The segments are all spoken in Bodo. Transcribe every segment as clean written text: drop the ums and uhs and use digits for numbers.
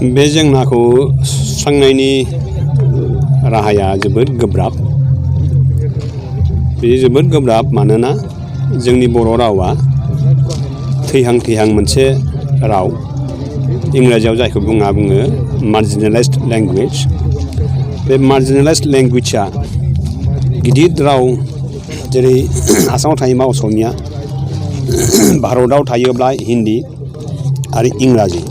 बे जेंनाखौ सुस्रांनायनि राहाया जोबोद गोब्राब। बे जोबोद गोब्राब मानोना जोंनि बर' रावा थैहां थैहां मोनसे राव। इंराजियाव जायखौ बुङो मार्जिनेलाइज्ड लेंगुवेज। बे मार्जिनेलाइज्ड लेंगुवेजआ गिदिर राव जेरै आसामाव थायोबा असमिया, भारतआव थायोब्ला हिन्दी आरो इंराजि,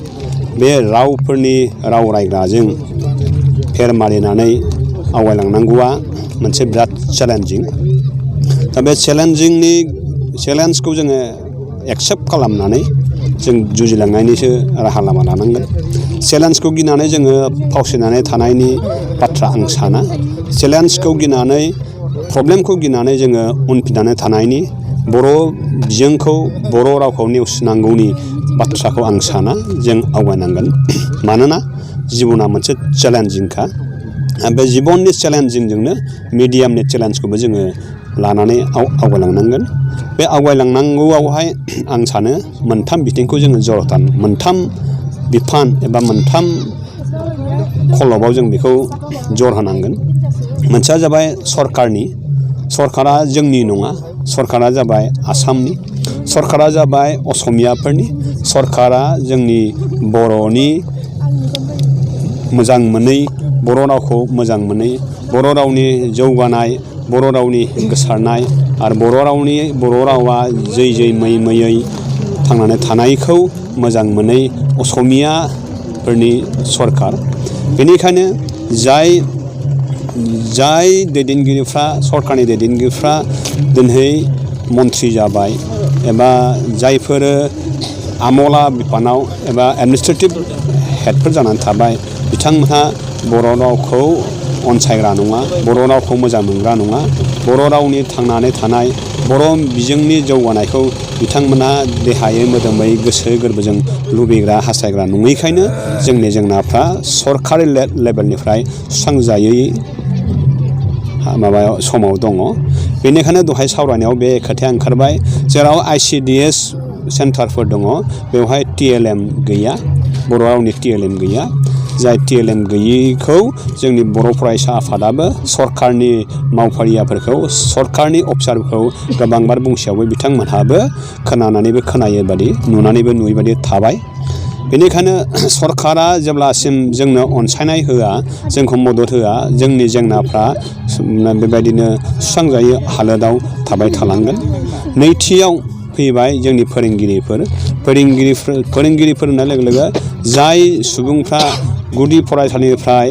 बे रावफोरनि राव रायग्राजों फेर मारिनानै आवगायलांनांगौआ मोनसे बिराद चेलेन्जिं। दा बे चेलेन्जखौ जोङो एक्सेप्ट खालामनानै जों जुजिलांनायनिसो राहा लामा लानांगोन। चेलेन्जखौ गिनानै जोङो फावसायनानै थानायनि बाथ्रा आं साना। चेलेन्जखौ गिनानै, प्रब्लेमखौ गिनानै जोङो उनफिननानै थानायनि, बर' बिजोंखौ, बर' रावखौ नेवसिनांगौनि बाथ्राखौ आं साना। जों आवगायनांगोन मानोना जिबना मोनसे चेलेन्जिंखा। बे जिबननि चेलेन्जिंजोंनो मिडियामनि चेलेन्जखौबो जोङो लानानै आवगायलांनांगन। बे आवगायलांनांगौआवहाय आं सानो मोनथाम बिथिंखौ जोङो जर'खान, मोनथाम बिफान एबा मोनथाम खलबाव जों बेखौ जर होनांगोन। मोनसेया जाबाय सरकारनि। सरकारा जोंनि नङा, सरकारा जाबाय आसामनि, सरकारा जाबाय असमियाफोरनि, सरकारा जोंनि बर'नि मोजां मोनै, बर' रावखौ मोजां मोनै, बर' रावनि जौगानाय, बर' रावनि गोसारनाय आरो बर' रावा जै मै मैयै थांनानै थानायखौ मोजां मोनै असमियाफोरनि सरकार। बेनिखायनो जाय दैदेनगिरिफ्रा, सरकारनि दैदेनगिरिफ्रा दिनै मन्थ्रि जाबाय एबा जायफोरो आमला बिफानाव एबा एडमिनिस्ट्रेटिभ हेडफोर जानानै थाबाय, बिथांमोनहा बर' रावखौ अनसायग्रा नङा, बर' रावखौ मोजां मोनग्रा नङा, बर' रावनि थांनानै थानाय, बर' बिजोंनि जौगानायखौ बिथांमोनहा देहायै मोदोमै गोसो गोरबोजों लुबैग्रा, हास्थायग्रा नङैखायनो जोंनि जेंनाफ्रा सरकारि लेभेलनिफ्राय सुस्रांजायै समाव दङ। बेनिखायनो दहाय सावरायनायाव बे खोथाया ओंखारबाय, जेराव ICDS सेन्टारफोर दङ बेवहाय TLM गैया, बर' रावनि TLM गैया। जाय TLM गैयैखौ जोंनि बर' फरायसा आफादाबो सरकारनि मावफारियाफोरखौ, सरकारनि अफिसारफोरखौ गोबांबार बुंसेयावबो बिथांमोनहाबो खोनानानैबो खोनायै बादि, नुनानैबो नुयै बादि थाबाय। बेनिखायनो सरकारा जेब्लासिम जोंनो अनसायनाय होआ, जोंखौ मदद होआ, जोंनि जेंनाफ्रा बेबायदिनो सुस्रांजायै हालोदाव थाबाय थालांगोन। नैथियाव फैबाय जोंनि फोरोंगिरिफोर होननाय लोगो लोगो जाय सुबुंफ्रा गुदि फरायसालिनिफ्राय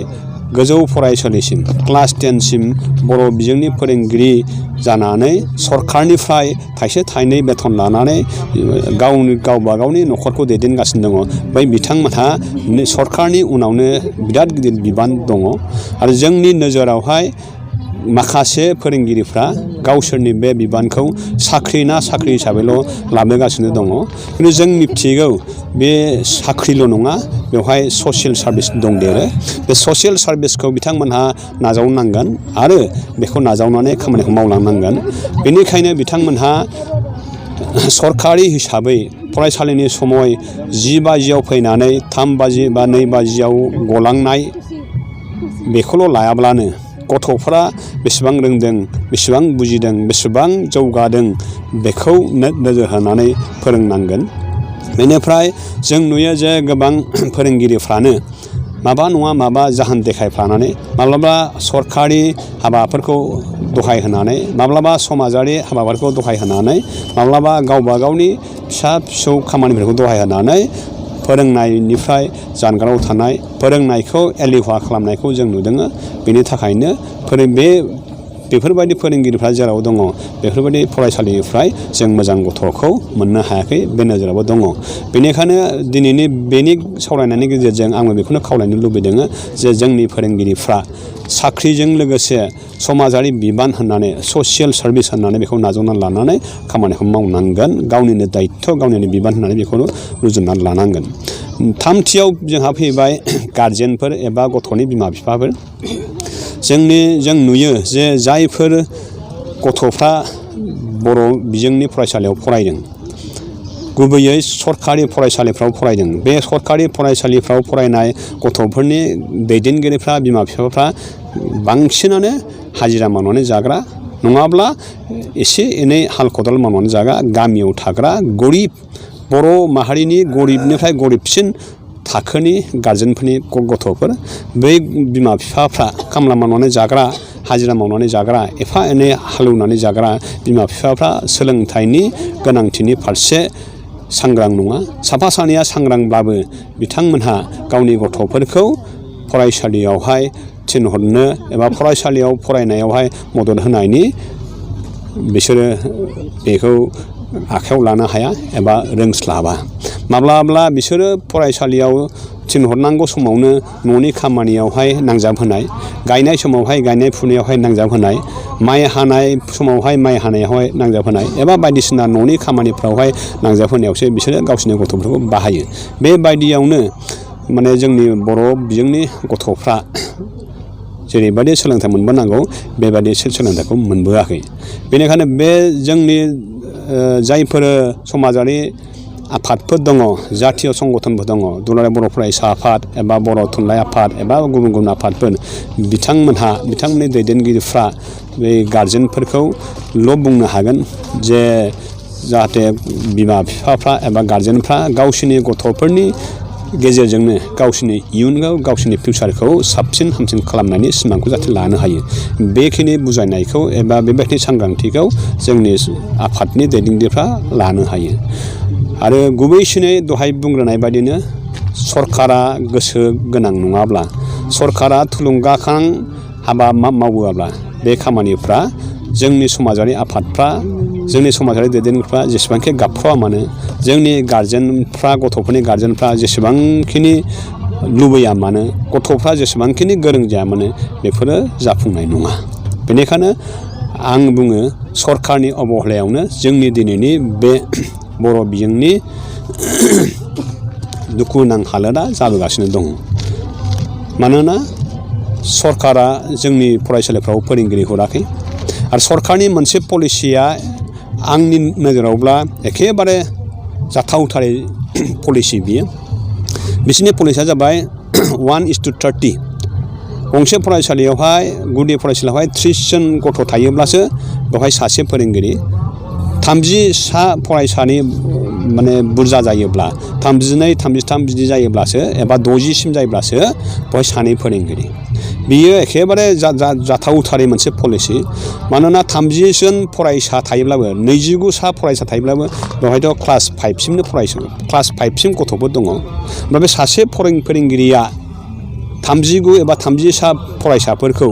गोजौ फरायसालिसिम क्लास 10सिम बर' बिजोंनि फोरोंगिरि जानानै सरकारनिफ्राय थाइसे थाइनै बेथन लानानै गावबा गावनि न'खरखौ दैदेनगासिनो दङ, बै बिथांमोनहा सरकारनि उनावनो बिराद गिदिर बिबान दङ। आरो जोंनि नोजोरावहाय माखासे फोरोंगिरिफ्रा गावसोरनि बे बिबानखौ साख्रि हिसाबैल' लाबोगासिनो दङ। खिन्थु जों मिथिगौ बे साख्रिल' नङा, बेवहाय ससियेल सार्भिस दंदेरो। बे ससियेल सार्भिसखौ बिथांमोनहा नाजावनांगोन आरो बेखौ नाजावनानै खामानिखौ मावलांनांगोन। बेनिखायनो बिथांमोनहा सरकारि हिसाबै फरायसालिनि समय 10 बाजियाव फैनानै 3 बाजि बा 2 बाजियाव गलांनाय बेखौल' लायाब्लानो गथ'फ्रा बेसेबां रोंदों, बेसेबां बुजिदों, बेसेबां जौगादों बेखौ नोजोर होनानै फोरोंनांगोन। बेनिफ्राय जों नुयो जे गोबां फोरोंगिरिफ्रानो माबा नङा माबा जाहोन देखायफ्लानानै माब्लाबा सरकारि हाबाफोरखौ दहाय होनानै, माब्लाबा समाजारि हाबाफोरखौ दहाय होनानै, माब्लाबा गावबा गावनि फिसा फिसौ खामानिफोरखौ दहाय होनानै फोरोंनायनिफ्राय जानगाराव थानाय, फोरोंनायखौ एलिहुवा खालामनायखौ जों नुदों। बेनि थाखायनो बेफोरबायदि फोरोंगिरिफ्रा जेराव दङ, बेफोरबायदि फरायसालिनिफ्राय जों मोजां गथ'खौ मोननो हायाखै, बे नोजोरावबो दङ। बेनिखायनो दिनैनि बेनि सावरायनायनि गेजेरजों आङो बेखौनो खावलायनो लुबैदों जे जोंनि फोरोंगिरिफ्रा साख्रिजों लोगोसे समाजारि बिबान होननानै, ससियेल सार्भिस होननानै बेखौ नाजावनानै लानानै खामानिखौ मावनांगोन। गावनिनो दायित्व, गावनिनो बिबान होननानै बेखौ रुजुननानै लानांगोन। थामथियाव जोंहा फैबाय गारजेनफोर एबा गथ'नि बिमा बिफाफोर। जों नुयो जे जायफोर गथ'फ्रा बर' बिजोंनि फरायसालियाव फरायदों, गुबैयै सरकारि फरायसालिफ्राव फरायदों। बे सरकारि फरायसालिफ्राव फरायनाय गथ'फोरनि दैदेनगिरिफ्रा बिमा बिफाफ्रा बांसिनानो हाजिरा मावनानै जाग्रा नङाब्ला एसे एनै हाल खदाल मावनानै जाग्रा गामियाव थाग्रा गरिब बर' माहारिनि गरिबनिफ्राय गरिबसिन थाखोनि गारजेनफोरनि गथ'फोर। बै बिमा बिफाफ्रा खामला मावनानै जाग्रा हाजिरा मावनानै जाग्रा एफा एनै हालेवनानै जाग्रा बिमा बिफाफ्रा सोलोंथाइनि गोनांथिनि फारसे सांग्रां नङा। साफा सानैया सांग्रांब्लाबो बिथांमोनहा गावनि गथ'फोरखौ फरायसालियावहाय थिनहरनो एबा फरायसालियाव फरायनायावहाय मदद होनायनि बिसोरो बेखौ आखायाव लानो हाया एबा रोंस्लाबा। माब्लाब्ला बिसोरो फरायसालियाव थिनहरनांगौ समावनो न'नि खामानियावहाय नांजाबहोनाय, गायनाय समावहाय गायनाय फुनायावहाय नांजाबहोनाय, माइ हानाय समावहाय माइ हानायावहाय नांजाबहोनाय एबा बायदिसिना न'नि खामानिफ्रावहाय नांजाबहोनायावसो बिसोरो गावसोरनि गथ'फोरखौ बाहायो। बेबायदियावनो माने जोंनि बर' बिजोंनि गथ'फ्रा जेरैबायदि सोलोंथाइ मोनबोनांगौ बेबायदि सोलोंथाइखौ मोनबोआखै। बेनिखायनो बे जोंनि जायफोर समाजारि आफादफोर दङ, जातीय संगठनफोर दङ, दुलाराय बर' फरायसा आफाद एबा बर' थुनलाइ आफाद एबा गुबुन गुबुन आफादफोर, बिथांमोननि दैदेनगिरिफ्रा बे गारजेनफोरखौल' बुंनो हागोन जे जाहाथे बिमा बिफाफ्रा एबा गारजेनफ्रा गावसोरनि गथ'फोरनि गेजेरजोंनो गावसोरनि इयुनाव गावसोरनि फिउचारखौ साबसिन हामसिन खालामनायनि सिमांखौ जाहाथे लानो हायो। बेखिनि बुजायनायखौ एबा बेबायदि सांग्रांथिखौ जोंनि आफादनि दैदेनगिरिफ्रा लानो हायो। आरो गुबैसिनै दहाय बुंग्रोनाय बायदिनो सरकारा गोसो गोनां नङाब्ला, सरकारा थुलुंगाखां हाबा मावोब्ला बे खामानिफ्रा जोंनि समाजारि आफादफ्रा, जोंनि समाजारि दैदेनगिरिफ्रा जेसेबांखि गाबख्रावा मानो, जोंनि गारजेनफ्रा गथ'फोरनि गारजेनफ्रा जेसेबांखिनि लुबैया मानो, गथ'फ्रा जेसेबांखिनि गोरों जाया मानो बेफोरो जाफुंनाय नङा। बेनिखायनो आं बुङो सरकारनि अबहेलायावनो जोंनि दिनैनि बे बर' बिजोंनि दुखुनां हालोदा जाबोगासिनो दङ। मानोना सरकारा जोंनि फरायसालिफ्राव फोरोंगिरि हराखै आरो सरकारनि मोनसे पलिसिया आंनि नोजोरावब्ला एखेबारे जाथावथारै पलिसि बियो। बिसोरनि पलिसिया जाबाय 1:30। गंसे फरायसालियावहाय गुदि फरायसालियावहाय 30 जन गथ' थायोब्लासो बेवहाय सासे फोरोंगिरि, 30 फरायसानि माने बुरजा जायोब्ला 32, 33 बिदि जायोब्लासो एबा 60सिम जायोब्लासो बेवहाय सानै फोरोंगिरि। बियो एखेबारे जाथावथारै मोनसे पलिसि। मानोना 30 जन फरायसा थायोब्लाबो 29 फरायसा थायोब्लाबो बेवहायथ' क्लास 5सिम गथ'फोर दङ। ओमफ्राय बे सासे फोरोंगिरिया 39 एबा 30 फरायसाफोरखौ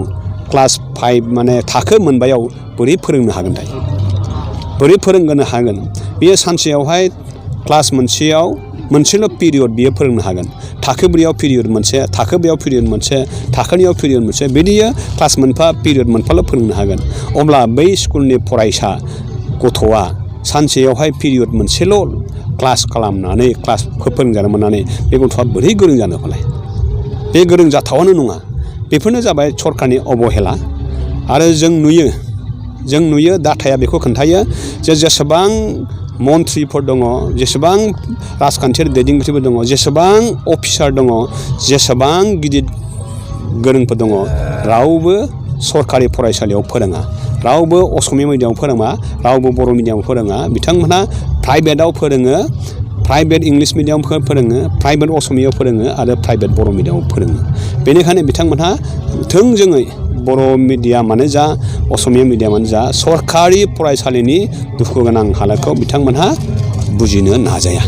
क्लास 5 माने थाखो मोनबायाव बोरै फोरोंनो हागोन थाय? बोरै फोरोंनो हागोन? बियो सानसेयावहाय क्लास मोनसेयाव मोनसेल' पिरियड बियो फोरोंनो हागोन। थाखो 4आव पिरियड मोनसे, थाखो 2आव पिरियड मोनसे, थाखो 2आव पिरियड मोनसे, बिदियो क्लास मोनफा पिरियड मोनफाल' फोरोंनो हागोन। अब्ला बै स्कुलनि फरायसा गथ'आ सानसेयावहाय पिरियड मोनसेल' क्लास खालामनानै क्लास फोरोंजानो मोननानै बे गथ'आ बोरै गोरों जानो फालाय? बे गोरों जाथावानो नङा। बेफोरनो जाबाय सरकारनि अबहेला। आरो जों नुयो डाटाया बेखौ खोन्थायो जे जेसेबां मन्थ्रिफोर दङ, जेसेबां राजखान्थियारि दैदेनगिरिफोर दङ, जेसेबां अफिसार दङ, जेसेबां गिदिर गोरोंफोर दङ, रावबो सरकारि फरायसालियाव फोरोङा, रावबो असमिया मिडियामाव फोरोङा, रावबो बर' मिडियामाव फोरोङा। बिथांमोनहा प्राइभेटआव फोरोङो, प्राइभेट इंलिस मिडियाम फोरोङो, प्राइभेट असमियाव फोरोङो आरो प्राइभेट बर' मिडियामाव फोरोङो। बेनिखायनो बिथांमोनहा थोंजोङै बर' मिडियामानो जा असमिया मिडियामानो जा सरकारि फरायसालिनि दुखु गोनां हालोदखौ बिथांमोनहा बुजिनो नाजाया।